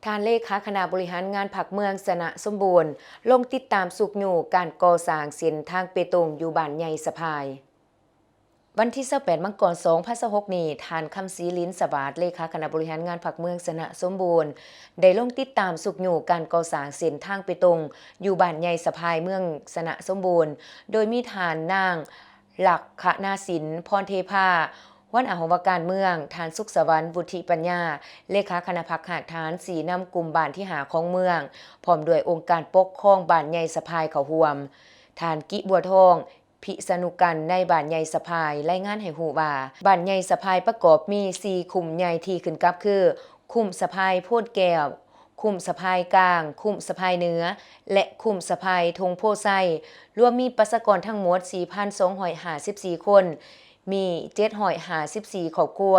ທ່ານເລຂາຄະນະບໍລິຫານງານພັກເມືອງຊະນະສົມບູນ ລົງຕິດຕາມຊຸກຍູ້ການກໍ່ສ້າງເສັ້ນທາງເປຕົງຢູ່ບ້ານໃຫຍ່ສະພາຍ. ວັນທີຊາວແປດ ມັງກອນ ສອງພັນຊາວຫົກນີ້, ທ່ານ ຄຳສີ ລິນສະຫວາດ ເລຂາຄະນະບໍລິຫານງານພັກເມືອງຊະນະສົມບູນ ໄດ້ລົງຕິດຕາມຊຸກຍູ້ການກໍ່ສ້າງເສັ້ນທາງເປຕົງຢູ່ບ້ານໃຫຍ່ສະພາຍ ເມືອງຊະນະສົມບູນ, ໂດຍມີທ່ານນາງ ລັກຄະນາສິນ ພອນເທພາ ຫົວໜ້າຫ້ອງວ່າການເມືອງ, ທ່ານ ສຸກສະຫວັນ ວຸດທິປັນຍາ ເລຂາຄະນະພັກຮາກຖານຊີ້ນຳກຸ່ມບ້ານທີຫ້າຂອງເມືອງ, ພ້ອມດ້ວຍອົງການປົກຄອງບ້ານໃຫຍ່ສະພາຍເຂົ້າຮ່ວມ. ທ່ານ ກິບົວທອງ ພິສະນຸກັນ ນາຍບ້ານໃຫຍ່ສະພາຍ ລາຍງານໃຫ້ຮູ້ວ່າ, ບ້ານໃຫຍ່ສະພາຍປະກອບມີສີ່ຄຸ້ມໃຫຍ່ທີ່ຂຶ້ນກັບຄື ຄຸ້ມສະພາຍໂພນແກ້ວ, ຄຸ້ມສະພາຍກາງ, ຄຸ້ມສະພາຍເໜືອ ແລະ ຄຸ້ມສະພາຍທົ່ງໂພໄຊ, ລວມມີປະຊາກອນທັງໝົດ ສີ່ພັນສອງຮ້ອຍຫ້າສິບສີ່ຄົນ, ມີ ເຈັດຮ້ອຍຫ້າສິບສີ່ຄອບຄົວ.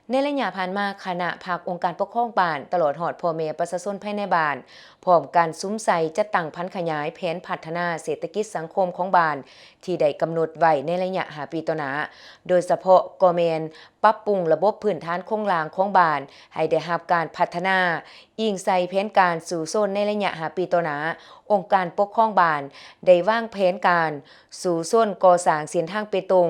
ໃນໄລຍະຜ່ານມາ, ຄະນະພັກອົງການປົກຄອງບ້ານ ຕະຫຼອດຮອດພໍ່ແມ່ປະຊາຊົນພາຍໃນບ້ານ ພ້ອມກັນສຸມໃສ່ຈັດຕັ້ງຜັນຂະຫຍາຍແຜນພັດທະນາເສດຖະກິດສັງຄົມຂອງບ້ານ ທີ່ໄດ້ກຳນົດໄວ້ໃນໄລຍະຫ້າປີຕໍ່ໜ້າ, ໂດຍສະເພາະກໍແມ່ນ ປັບປຸງລະບົບພື້ນຖານໂຄງລ່າງຂອງບ້ານໃຫ້ໄດ້ຮັບການພັດທະນາ. ອີງໃສ່ແຜນການສູ້ຊົນໃນໄລຍະຫ້າປີຕໍ່ໜ້າ, ອົງການປົກຄອງບ້ານໄດ້ວາງແຜນການສູ້ຊົນກໍ່ສ້າງເສັ້ນທາງເປຕົງ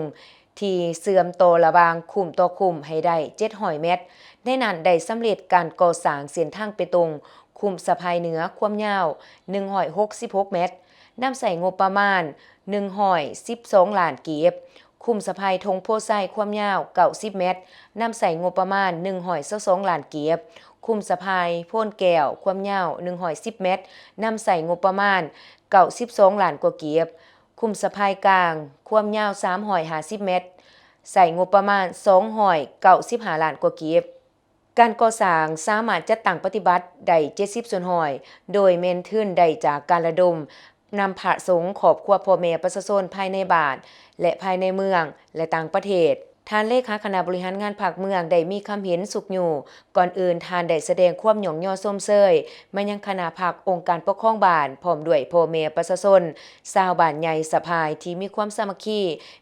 ທີ່ເຊື່ອມຕໍ່ລະຫວ່າງຄຸ້ມຕໍ່ຄຸ້ມໃຫ້ໄດ້ເຈັດຮ້ອຍແມັດ. ໃນນັ້ນໄດ້ສຳເລັດການກໍ່ສ້າງເສັ້ນທາງເປຕົງຄຸ້ມສະພາຍເໜືອຄວາມຍາວໜຶ່ງຮ້ອຍຫົກສິບຫົກແມັດ, ນຳໃຊ້ງົບປະມານໜຶ່ງຮ້ອຍສິບສອງລ້ານກີບ, ຄຸ້ມສະພາຍທົ່ງໂພໄຊຄວາມຍາວເກົ້າສິບແມັດ, ນຳໃຊ້ງົບປະມານໜຶ່ງຮ້ອຍຊາວສອງລ້ານກີບ, ຄຸ້ມສະພາຍໂພນແກ້ວຄວາມຍາວໜຶ່ງຮ້ອຍສິບແມັດ, ນຳໃຊ້ງົບປະມານເກົ້າສິບສອງລ້ານກວ່າກີບ, ຄຸ້ມສະພາຍກາງຄວາມຍາວສາມຮ້ອຍຫ້າສິບແມັດ, ໃຊ້ງົບປະມານສອງຮ້ອຍເກົ້າສິບຫ້າລ້ານກວ່າກີບ. ການກໍ່ສ້າງສາມາດຈັດຕັ້ງປະຕິບັດໄດ້ເຈັດສິບສ່ວນຮ້ອຍ ໂດຍແມ່ນທຶນໄດ້ຈາກການລະດົມນຳພະສົງ, ຄອບຄົວ, ພໍ່ແມ່ປະຊາຊົນພາຍໃນບ້ານ ແລະ ພາຍໃນເມືອງ ແລະ ຕ່າງປະເທດ. ທ່ານເລຂາຄະນະບໍລິຫານງານພັກເມືອງໄດ້ມີຄຳເຫັນຊຸກຍູ້. ກ່ອນອື່ນ, ທ່ານໄດ້ສະແດງຄວາມຍ້ອງຍໍຊົມເຊີຍມາຍັງຄະນະພັກ, ອົງການປົກຄອງບ້ານ ພ້ອມດ້ວຍພໍ່ແມ່ປະຊາຊົນຊາວບ້ານໃຫຍ່ສະພາຍ ທີ່ມີຄວາມສາມັກຄີ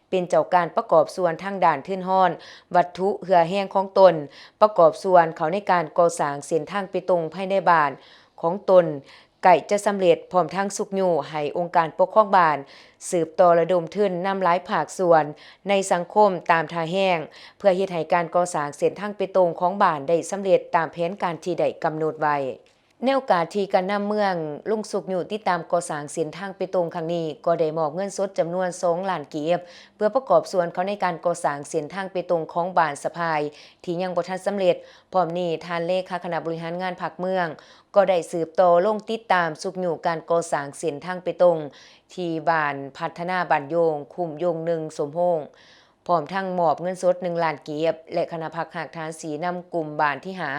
ເປັນເຈົ້າການປະກອບສ່ວນທາງດ້ານທຶນຮອນ, ວັດຖຸ, ເຫື່ອແຮງຂອງຕົນ, ປະກອບສ່ວນເຂົ້າໃນການກໍ່ສ້າງເສັ້ນທາງເປຕົງພາຍໃນບ້ານຂອງຕົນໃກ້ຈະສຳເລັດ, ພ້ອມທັງຊຸກຍູ້ໃຫ້ອົງການປົກຄອງບ້ານສືບຕໍ່ລະດົມທຶນນຳຫຼາຍພາກສ່ວນໃນສັງຄົມຕາມທ່າແຮງ, ເພື່ອເຮັດໃຫ້ການກໍ່ສ້າງເສັ້ນທາງເປຕົງຂອງບ້ານໄດ້ສຳເລັດຕາມແຜນການທີ່ໄດ້ກຳນົດໄວ້. ໃນໂອກາດທີ່ການນຳເມືອງລົງຊຸກຍູ້ຕິດຕາມກໍ່ສ້າງເສັ້ນທາງເປຕົງຄັ້ງນີ້, ກໍໄດ້ມອບເງິນສົດຈຳນວນສອງລ້ານກີບ ເພື່ອປະກອບສ່ວນເຂົ້າໃນການກໍ່ສ້າງເສັ້ນທາງເປຕົງຂອງບ້ານສະພາຍທີ່ຍັງບໍ່ທັນສຳເລັດ. ພ້ອມນີ້, ທ່ານເລຂາຄະນະບໍລິຫານງານພັກເມືອງ ກໍໄດ້ສືບຕໍ່ລົງຕິດຕາມຊຸກຍູ້ການກໍ່ສ້າງເສັ້ນທາງເປຕົງທີ່ບ້ານພັດທະນາບ້ານໂຢງ, ຄຸ້ມໂຢງໜຶ່ງ ສົມໂຮງ. ພ້ອມທັງມອບເງິນສົດໜຶ່ງລ້ານກີບ ແລະ ຄະນະພັກຮາກຖານຊີ້ນຳກຸ່ມບ້ານທີຫ້າ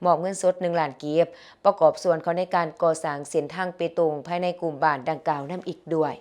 ມອບເງິນສົດໜຶ່ງລ້ານກີບ ປະກອບສ່ວນເຂົ້າໃນການກໍ່ສ້າງເສັ້ນທາງເປຕົງພາຍໃນກຸ່ມບ້ານດັ່ງກ່າວນຳອີກດ້ວຍ.